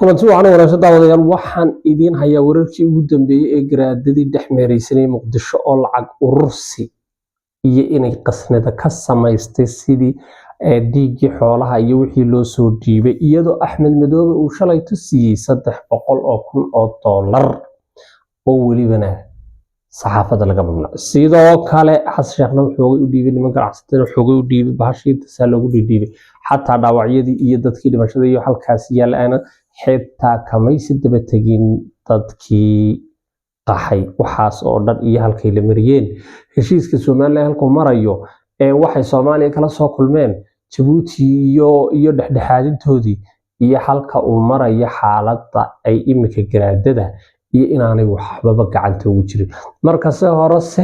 Kulanti wacan wanaagsan, daawadayaal. Waxaan idiin hayaa wararkii ugu dambeeyey ee garaadadii dhex meereysanayay Muqdisho oo lacag urursi iyo inay qasnada ka samaystay sidii dhiiggii xoolaha iyo wixii loo soo dhiibay, iyadoo Axmed Madoobe uu shalayto siiyey $300,000 oo welibana saxaafadda laga mamnuucay. Sidoo kale Xasan Sheekhna xoogay u dhiibay, niman ganacsatada xoogay u dhiibay, bahashii tasaa loogu dhiibay, xataa dhaawacyadii iyo dadkii dhimashada iyo halkaas yaalla xitaa kamaysi daba tegin dadkii qaxay. Waxaas oo dhan iyo halkay la mariyeen heshiiska Somaliland, halkuu marayo ee waxay Soomaaliya kala soo kulmeen Jabuuti iyo dhexdhexaadintoodii, iyo halka uu marayo xaaladda ay imika garaadada iyo inaanay waxbaba gacanta ugu jirin. Markase horese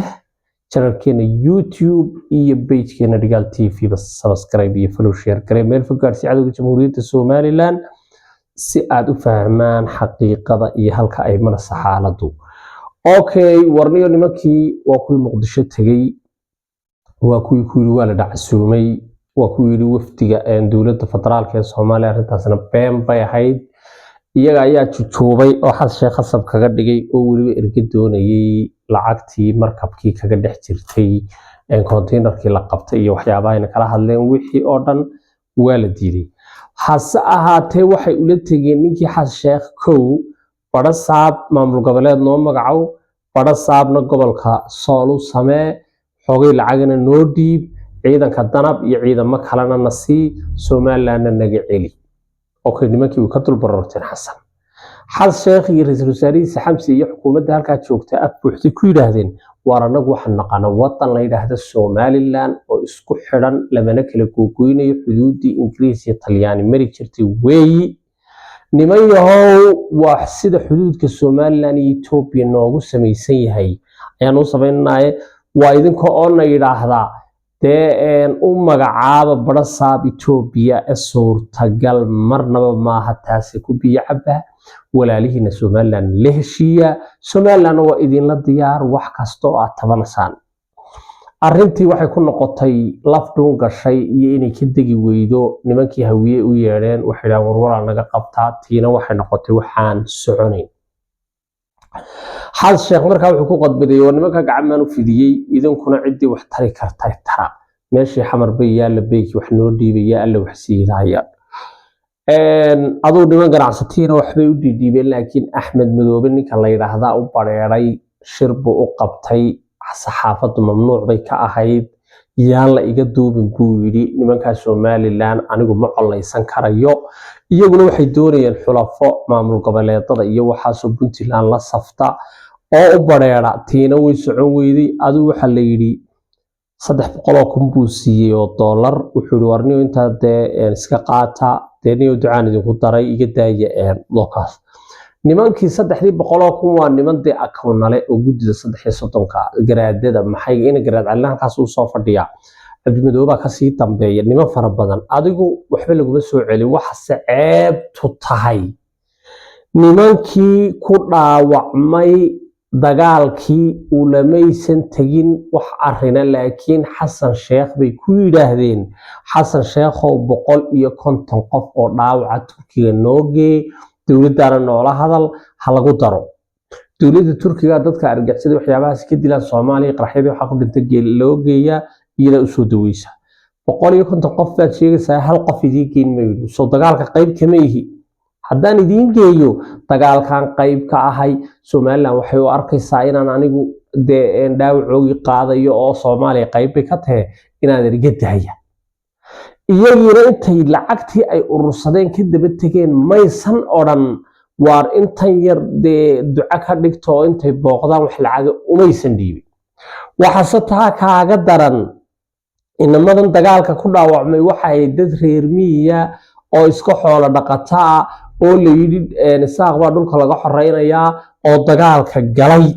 channelkeena YouTube iyo pagekeena Dhigaal TV ba subscribe iyo follow, share garee, meel fog gaarsii cadowga Jamhuuriyadda Somaliland si aad u fahmaan xaqiiqada iyo halka ay marayso xaaladdu. Okay, warniyo nimankii waa kuwii Muqdisho tegey, waa kuwii ku yidhi waa la dhacasuumay, waa kuwii yidhi wafdiga dowladda federaalka ee Soomaaliya. Arrintaasna been bay ahayd. Iyaga ayaa jujuubay oo Xasan Sheekh khasab kaga dhigay, oo weliba erge doonayay lacagtii markabkii kaga dhex jirtay containerkii la qabtay iyo waxyaabaha ayna kala hadleen. Wixii oo dhan waa la diiday. Hase ahaatee waxay ula tegeen ninkii Xasan Sheekh: kow, badhasaab maamul goboleed noo magacow, badhasaabna gobolka Sool u samee, xoogay lacagana noo dhiib, ciidanka Danab iyo ciidamo kalena na sii, Somalilandna naga celi. Okay, nimankii way ka dul bararteen Xasan. Xasan Sheekh iyo ra-iisul wasaarihiisa Xamsi iyo xukuumadda halkaa joogta af buuxday ku yidhaahdeen: waar annagu waxaan naqaana wadan la yidhaahda Somaliland oo isku xidhan, lamana kala googoynayo, xuduuddii Ingiriis iyo Talyaani mari jirtay weeyi. Niman yahow, waa sida xuduudka Somaliland iyo Etoobiya noogu samaysan yahay ayaan u samaynaye. Waa idinka oo na yidhaahdaa dee u magacaaba badhasaab Etoobiya ee suurtagal marnaba maaha. Taasi ku biyo caba, walaalihiina Somaliland la heshiiya, Somalilandna waa idinla diyaar wax kasta oo aad tabanaysaan. Arrintii waxay ku noqotay laf dhuun gashay iyo inay ka degi weydo. Nimankii Hawiye u yeedheen, waxay dhahaan warwaraa naga qabtaa. Tiina waxay noqotay waxaan soconayn. Xasan Sheekh markaa wuxuu ku qadbaday: war nimanka gacan u fidiyey, idinkuna ciddii wax tari kartay tara. Meeshii Xamar bay yaalla beyki wax noo dhiibaya, Alla wax siidaya. Aduu niman ganacsatiina waxbay u dhiidhiibeen, laakiin Axmed Madoobe ninka la yidhaahdaa u bareeray, shir buu u qabtay, saxaafaddu mamnuuc bay ka ahayd. Yaan la iga duubin buu yidhi, nimankaa Somaliland anigu ma collaysan karayo. Iyaguna waxay doonayeen xulafo maamul goboleedada iyo waxaasoo Puntland la safta oo u bareera. Tiina way socon weyday. Aduu waxaa la yidhi 300,000 buu siiyey oo dollar. Wuxuu yidhi: warniyo, intaa dee iska qaata, dee niyo ducaan idinku daray, iga daaya lookaas. Nimankii 300,000 waa niman dee akownale oo guddida 33-ka garaadada maxay ina garaad Calina halkaas uu soo fadhiyaa, Cabdimadoobaa kasii dambeeya, niman fara badan. Adigu waxba laguma soo celin. Waxase ceebtu tahay nimankii ku dhaawacmay dagaalkii ulamaysan tegin wax arina, laakiin Xasan Sheekh bay ku yidhaahdeen: Xasan Sheekhow, 150 qof oo dhaawaca Turkiga noo gee, dowladdaana noola hadal, ha lagu daro. Dowladda Turkiga dadka argagixisada waxyaabahaas ka dilaan Soomaaliya, qaraxyadii waxaa ku dhintay loo geeyaa, iyadaa usoo daweysa. 150 qof baad sheegaysaa, hal qof idiin geyn mayno. Soo dagaalka qayb kama ihi? Haddaan idiin geeyo, dagaalkan qayb ka ahay. Somaliland waxay u arkaysaa inaan anigu dee dhaawacoogii qaadayo oo Soomaaliya qayb bay ka tahay inaan iga daaya. Iyagiina intay lacagtii ay urursadeen ka daba tegeen, maysan odhan waar intan yar dee duco ka dhigto, oo intay booqdaan wax lacaga umaysan dhiibin. Waxaase taa kaaga daran, inamadan dagaalka ku dhaawacmay waxay dad reer miyiya oo iska xoolo dhaqata ah oo la yidhi Isaaq baa dhulka laga xoreynayaa oo dagaalka galay,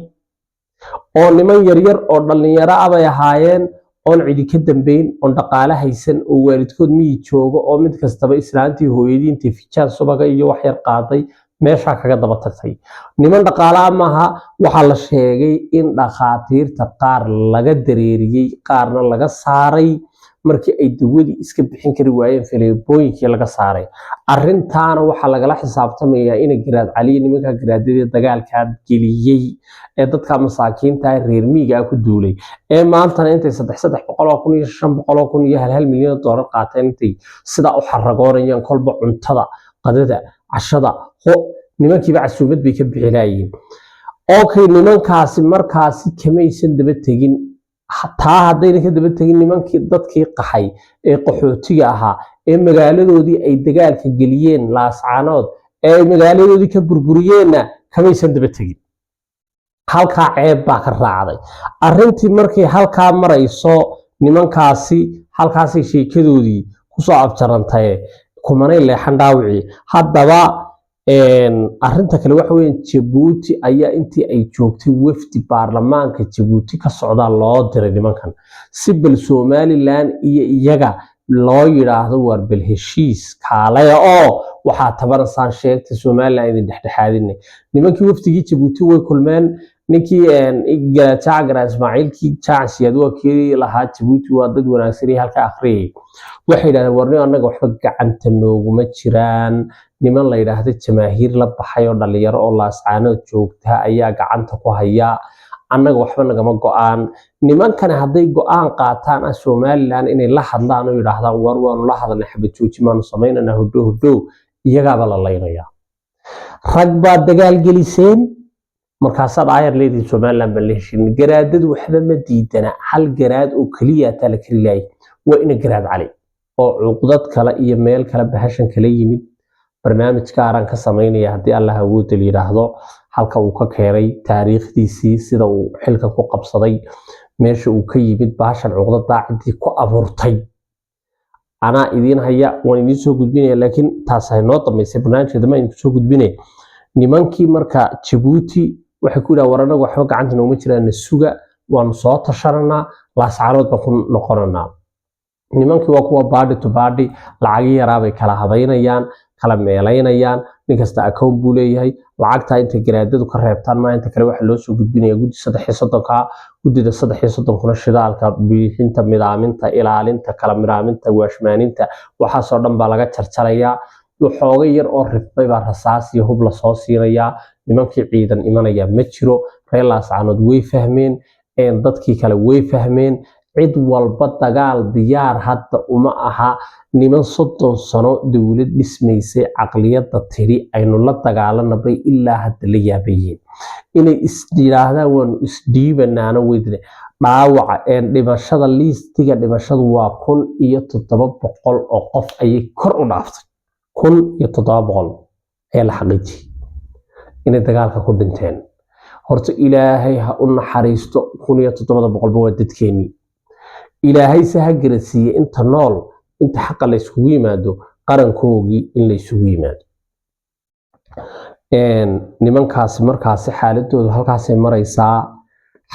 oo niman yaryar oo dhallinyaro ah bay ahaayeen, oon cidi ka dambeyn, oon dhaqaale haysan, oo waalidkood miyi joogo, oo mid kastaba islaantii hooyadii intay fijaan subaga iyo wax yar qaaday meeshaa kaga daba tagtay. Niman dhaqaalaha maaha. Waxaa la sheegay in dhakhaatiirta qaar laga dareeriyey, qaarna laga saaray. Markii ay dawadii iska bixin kari waayeen, faleebooyinkii laga saaray. Arrintaana waxaa lagala xisaabtamayaa ina Garaad Caliya, nimanka garaadadii dagaalkaa geliyey ee dadka masaakiinta reer miyiga ah ku duulay, ee maantana intay 300-300 kun iyo 500,000 iyo 1-1 milyan oo doolar qaateen, intay sidaa u xaragoonayaan kolba cuntada, qadada, cashada ho nimankiiba casuumad bay ka bixinaayiin. Okay, nimankaasi markaasi kamaysan daba tegin taa. Haddayna ka daba tegin nimankii dadkii qaxay ee qaxootiga ahaa ee magaaladoodii ay dagaalka geliyeen, Laascaanood, ee ay magaaladoodii ka burburiyeenna kamaysan daba tegin. Halkaa ceeb baa ka raacday. Arrintii markay halkaa marayso, nimankaasi halkaasay sheekadoodii kusoo abjarantaye, kumanay leexan dhaawicii. Haddaba arrinta kale waxa weeyaan, Jabuuti ayaa intii ay joogtay wafdi baarlamaanka Jabuuti ka socdaa loo diray nimankan, si bal Somaliland iyo iyaga loo yidhaahdo, waar bal heshiis kaalaya oo waxaa tabanasaan sheegtay, Somaliland idin dhexdhexaadinay. Nimankii wafdigii Jabuuti way kulmeen. Ninkii Jaac Garaad Ismaaciilkii Jaac Siyaad waa kii lahaa Jabuuti waa dad wanaagsan iyo halka akhriyay. Waxay yidhahdeen, warni annaga waxba gacanta nooguma jiraan, niman la yidhaahdo jamaahiir la baxay oo dhalinyaro oo Laascaanood joogta ayaa gacanta ku haya, annaga waxba nagama go-aan. Nimankani hadday go-aan qaataan ah Somaliland inay la hadlaan oo yidhaahdaan, war waanu la hadalnay, xabad joojin baanu samaynanaa, hodho hodho iyagaaba la laynaya. Rag baad dagaal geliseen, markaasaad aayar leedihin Somaliland baan la heshiin. Garaadadu waxba ma diidana. Hal garaad oo keliya taa la kari laayay waa ina Garaad Cali oo cuqdad kale iyo meel kale bahashan kala yimid. Barnaamij gaaraan ka samaynaya haddii Allah awoodda la yidhaahdo, halka uu ka keenay, taariikhdiisii, sida uu xilka ku qabsaday, meesha uu ka yimid, bahashan cuqdadaa ciddii ku abuurtay, anaa idiin haya, waan idiin soo gudbinaya. Laakiin taas hay noo dambaysay, barnaamijka dambe idinku soo gudbinaya. Nimankii marka Jabuuti waxay ku yidhaha, war anagu waxba gacanta nooguma jiraan, na suga, waanu soo tashananaa, Laascaanood baan ku noqonanaa. Nimankii waa kuwa baadhi to baadhi lacagi yaraabay kala habaynayaan, kala meelaynayaan. Nin kasta account buu leeyahay. Lacagtaa intay garaadadu ka reebtaan maa, inta kale waxaa loo soo gudbinaya guddi 33-ka. Guddida 33-kuna shidaalka bixinta, midaaminta, ilaalinta, kala midaaminta, waashmaaninta, waxaasoo dhan baa laga jarjarayaa. Waxooga yar oo rifbay baa rasaas iyo hub lasoo siinayaa. Nimankii ciidan imanaya ma jiro. Reer Laascaanood way fahmeen, dadkii kale way fahmeen, cid walba dagaal diyaar hadda uma aha. Niman 30 sano dowlad dhismaysay, caqliyadda tidhi aynu la dagaalana bay ilaa hadda la yaabayeen. Inay is yidhaahdaan waanu isdhiibanaana weydine. Dhaawaca ee dhimashada, liistiga dhimashadu waa 1700 oo qof ayay kor u dhaaftay. 1700 ayaa la xaqiijiyey inay dagaalka ku dhinteen. Horta Ilaahay ha u naxariisto, 1700-ba waa dadkeenii. Ilaahay se ha garasiiye inta nool, inta xaqa la yskugu yimaado, qarankoogii in la isugu yimaado. Nimankaasi markaasi xaaladoodu halkaasay maraysaa,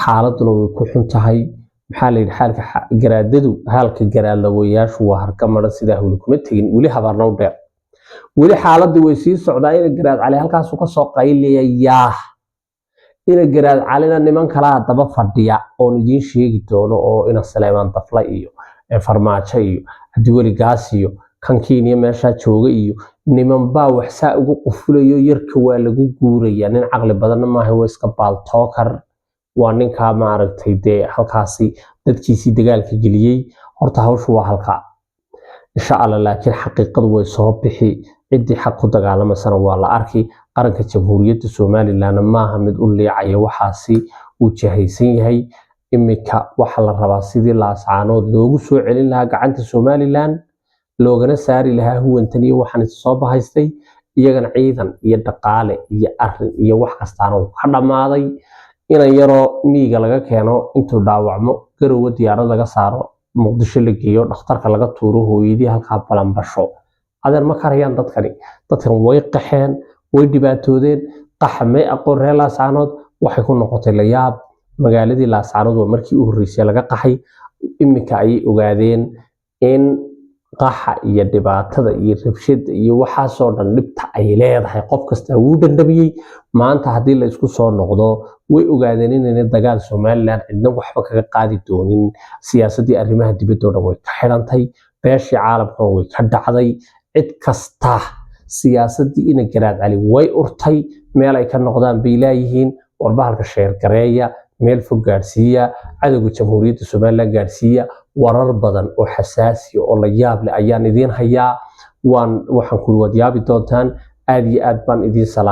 xaaladuna way ku xun tahay. Maxaa la yidhi? Xaalka garaadadu, haalka garaadlawayaashu waa harka maran, sidaa hawli kuma tegin, weli habaarna u dheer, weli xaaladii way sii socdaa. Ina Garaad Cali halkaasuu kasoo qayliyayaa. Ina Garaad Calina niman kalaa daba fadhiya oon idiin sheegi doono, oo ina Saleemaan Dafla iyo Farmaajo iyo Cabdiweli Gaas iyo kan Kenya meeshaa jooga iyo nimanbaa waxsaa ugu qufulayo. Yarka waa lagu guuraya. Nin caqli badanna maaha, waa iska baaltookar. Waa ninkaa maaragtay dee halkaasi dadkiisii dagaalka geliyey. Horta hawshu waa halkaa, insha Allah. Laakiin xaqiiqadu way soo bixi, ciddii xaq ku dagaalamasana waa la arki. Qaranka Jamhuuriyadda Somalilandna maaha mid u liicaya, waxaasi uu jahaysan yahay. Imika waxaa la rabaa sidii Laascaanood loogu soo celin lahaa gacanta Somaliland, loogana saari lahaa huwantan iyo waxaan is soo bahaystay. Iyagana ciidan iyo dhaqaale iyo arin iyo wax kastaana uu ka dhammaaday. Inan yaroo miyiga laga keeno, intuu dhaawacmo Garowe diyaarad laga saaro, Muqdisho la geeyo, dhakhtarka laga tuuro, hooyadii halkaa balanbasho. Adeer, ma karayaan dadkani. Dadkan way qaxeen, way dhibaatoodeen, qaxa may aqoon. Reer Laascaanood waxay ku noqotay layaab. Magaaladii Laascaanood waa markii u horreysay laga qaxay. Iminka ayay ogaadeen in Qaxa iyo dhibaatada iyo rabshada iyo waxaasoo dhan dhibta ay leedahay qof kasta wuu dandhamiyey. Maanta haddii la isku soo noqdo, way ogaadeen inayna dagaal Somaliland cidna waxba kaga qaadi doonin. Siyaasaddii arrimaha dibadda oo dhan way ka xidhantay, beeshii caalamkuna way ka dhacday, cid kasta siyaasaddii ina Garaad Cali way urtay, meel ay ka noqdaan bay laayihiin. Warbahalka share gareeya, meel fog gaadhsiiya, cadowga Jamhuuriyadda Somaliland gaadhsiiya. Warar badan oo xasaasiya oo la yaab leh ayaan idiin hayaa. Waan waxaan kuli waad yaabi doontaan. Aad iyo aad baan idiin salaam.